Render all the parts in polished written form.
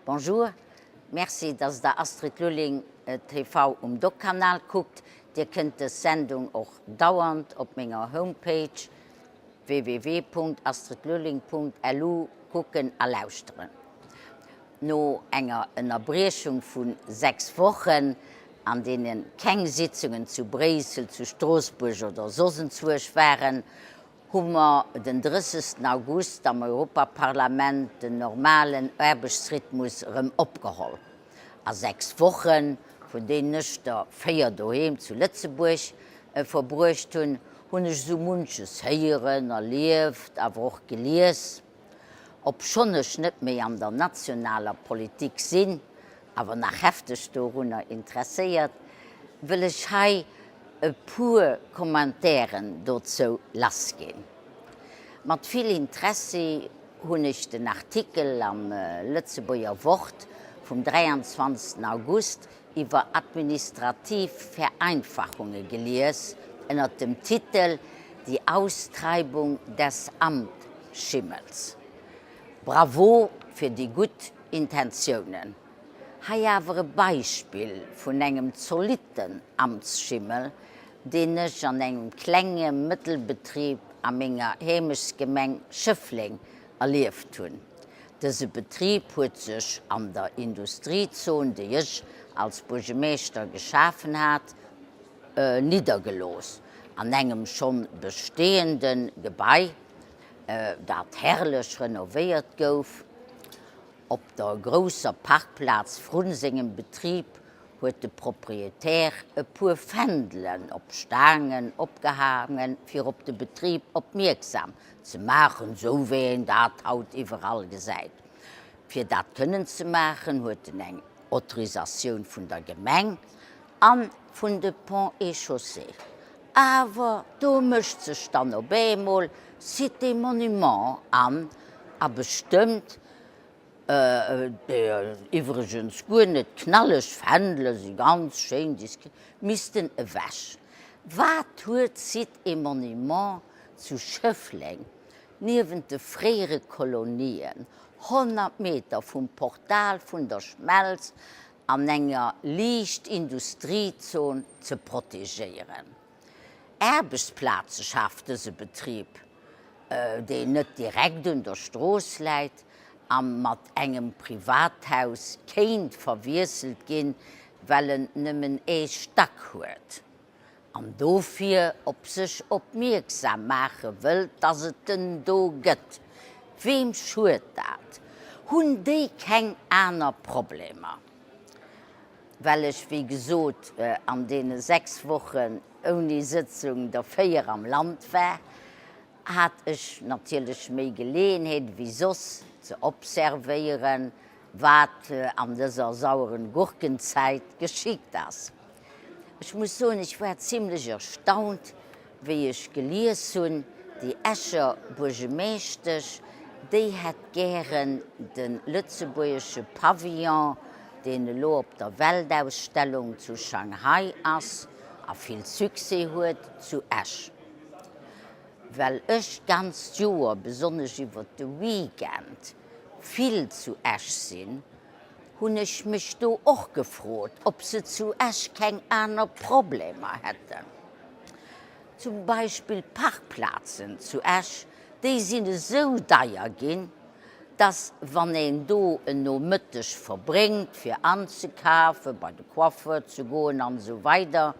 Bonjour, merci dass der Astrid Lulling TV um Doc-Kanal kuckt. Dir kënnt dës Sendung och dauernd op menger Homepage www.astridlulling.lu kucken a lauschteren. No enger Ënnerbriechung vu 6 Wochen, an deene keng Sitzungen zu Bréissel, zu Stroossbuerg oder soss enzwuersch waren, hu mer den 30 August am Europaparlament den normalen Aarbechtsrhythmus erëm opgeholl. A 6 Wochen, vun deenen ech der 4 doheem zu Lëtzebuerg verbruecht hunn, hunn ech esou munches héieren, erlieft, awer och gelies. Obschonn ech net méi an der nationaler Politik sinn, awer nach hefteg dorunner interesséiert, wëll ech hei e puer Commentairen dozou lassginn. Mat vill Interessi hunn ech den Artikel am Lëtzebuerger Wort vum 23 August iwwer administrativ Vereinfachunge gelies ënnert dem Titel Die Austreibung des Amtsschimmels. Bravo fir déi gutt Intentiounen. Hei awer e Beispill vun engem zolitten Amtsschimmel, deen ech an engem klenge Mëttelbetrib a menger Heemechtsgemeng Schëffleng erlieft hunn. Dëse Betrib huet sech an der Industriezon, déi ech als Buergemeeschter geschafen hat, niddergelooss, an engem schonn besteeënde Gebai, dat herrlech renovéiert gouf. Op der grousser Parkplaz vrun sengem Betrib huet de Proprietär e puer Fändelen op Staangen opgehaangen, fir op de Betrib opmierksam ze maachen, sou wéi een dat haut iwwerall gesäit. Fir dat kënnen ze maachen, huet en eng Autorisatioun vun der Gemeng a vun de Ponts et Chaussées. Awer do mécht sech dann op eemol Cité Monument an a bestëmmt, déi iwwregens guer net knalleg Fändele si ganz schéin diskret, missten ewech. Wat huet Cité et Monument zu Schëffleng niewent de fréiere Kolonien, 100 Meter vum Portal vun der Schmelz an enger liicht Industriezon ze protegéieren. Aarbechtsplaze schaaft dëse Betrib, deen net direkt un der Strooss läit a mat engem Privathaus kéint verwiesselt ginn, well en nëmmen ee Stack huet. An dofir op sech opmierksam maache wëllt, dass et en do gëtt. Weem schued dat? Hunn déi keng aner Problemer? Well ech, wéi gesot, an deene 6 Wochen ouni Sëtzung der 4 am Land war, hat ech natierlech méi Geleeënheet ewéi soss ze observéieren, wat an dëser saueren Gurkenzäit geschitt ass. Ech muss soen, ech war zimlech erstaunt, wéi ech gelies hunn, déi Escher Buergemeeschtesch, déi hätt gären de lëtzebuergesche Pavillon, deen elo op der Weltausstellung zu Shanghai ass a vill Succès huet, zu Esch. Well ech d'ganzt Joer, besonnesch iwwert de Weekend, vill zu Esch sinn, hunn ech mech do och gefrot, ob se zu Esch keng aner Problemer hätten. Zum Beispill d'Parkplazen zu Esch, déi sinn esou deier ginn, dass, wann een do en Nomëtteg verbréngt, fir anzekafen, bei de Coiffeur ze goen an esou weider,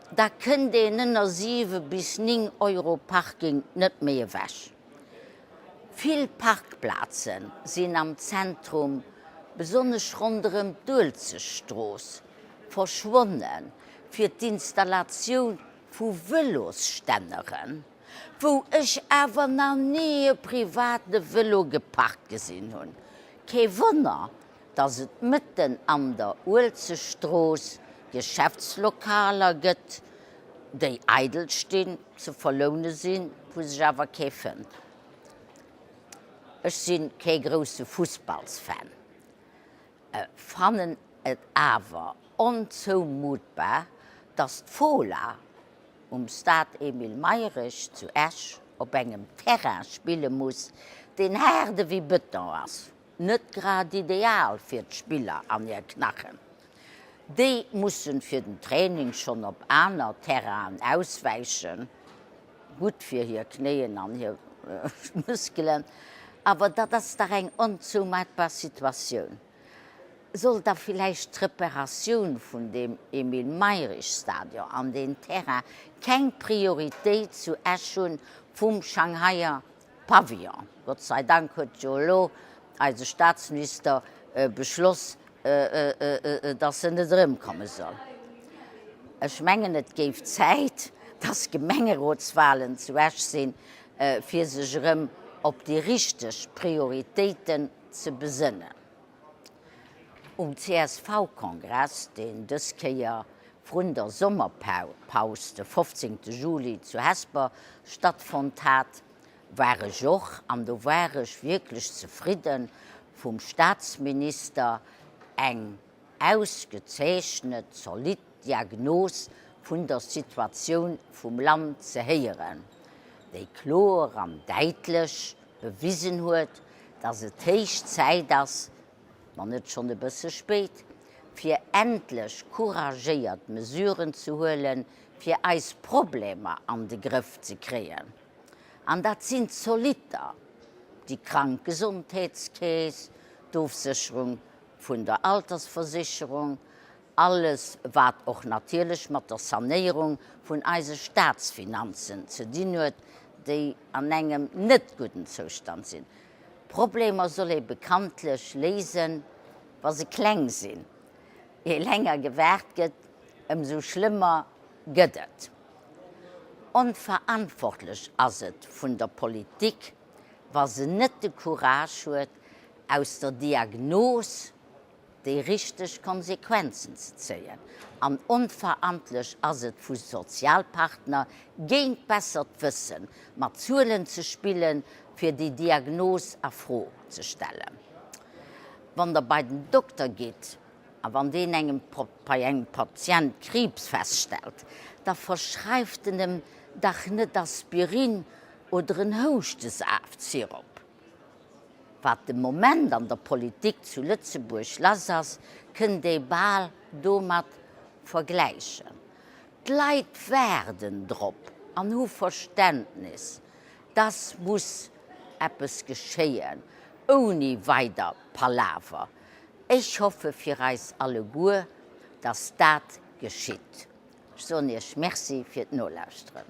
da kënnt een ënner 7 bis 9 Euro Parking net méi ewech. Vill Parkplaze sinn am Zentrum, besonnesch ronderëm d'Uelzechtstrooss, verschwonne fir d'Installatioun vu Vëlosstänneren, wou ech awer nach ni e private Vëlo geparkt gesinn hunn. Kee Wonner, dass et mëtten an der Uelzechtstrooss Geschäftslokaler gëtt, déi eidel stinn, ze verloune sinn, wou sech awer kee fënnt. Ech si kee grousse Fussballsfan, fannen et awer onzoumutbar, dass d'Fola um Stade Emile Mayrisch zu Esch op engem Terrain spille muss, deen haart ewéi Bëton ass. Net grad ideal fir d'Spiller an hir Knachen. Déi mussen fir den Training schonn op aner Terrainen auswäichen. Gutt fir hir Knéien an hir Muskelen, awer dat ass dach eng onzoumatbar Situatioun. Soll da villäicht d'Reparatioun vun deem Emile Mayrisch Stadion an deen Terrain keng Prioritéit zu Esch hunn vum Shanghaier Pavillon. Gott sei Dank huet jo elo eise Staatsminister beschloss, dass en net erëmkomme soll. Ech mengen, et géif Zäit, dass Gemengerotswahlen zu Esch sinn, fir sech erëm op déi richteg Prioritéiten ze besënnen. Um CSV-Kongress, deen dës Kéier vrun der Sommerpaus de 15 Juli zu Hesper stattfonnt hat, war ech och, an do war ech wierklech zefridden, vum Staatsminister eng ausgezeechnet zolidd Diagnos vun der Situatioun vum Land ze héieren, déi kloer an däitlech bewisen huet, dass et héich Zäit ass, wann net schonn e bësse spéit, fir endlech couragéiert Mesuren ze huelen, fir eis Problemer an de Grëff ze kréien. An dat sinn zolitter, déi krank Gesondheetskeess, d'Ofsécherung vun der Altersversicherung, alles wat och natierlech mat der Sanéierung vun eise Staatsfinanzen ze dinn huet, déi an engem net gudden Zoustand sinn. Problemer soll ee bekanntlech léisen, wa se kleng sinn. Je länger gewaart gëtt, ëmsou schlëmmer gëtt et. Onverantwortlech ass et vun der Politik, wa se net de Courage huet, aus der Diagnos déi richteg Konsequenzen ze zéien. An onverantlech ass et vu Sozialpartner, géint bessert Wëssen, mat Zuelen ze spillen, fir déi Diagnos a Fro ze stellen. Wann Der bei den Dokter gitt a wann deen engem bei engem Patient Kriibs feststellt, da verschreift en em dach net Aspirin oder en Houschtesaaft-Sirop. Wat de Moment an der Politik zu Lëtzebuerg lass ass, kënnt ee bal domat vergläichen. D'Leit waarden drop an hu Verständnis, dass muss eppes geschéien, ouni weider Palaver. Ech hoffe fir eis alleguer, dass dat geschitt. Ech soen Iech Merci fir d'Nolauschteren.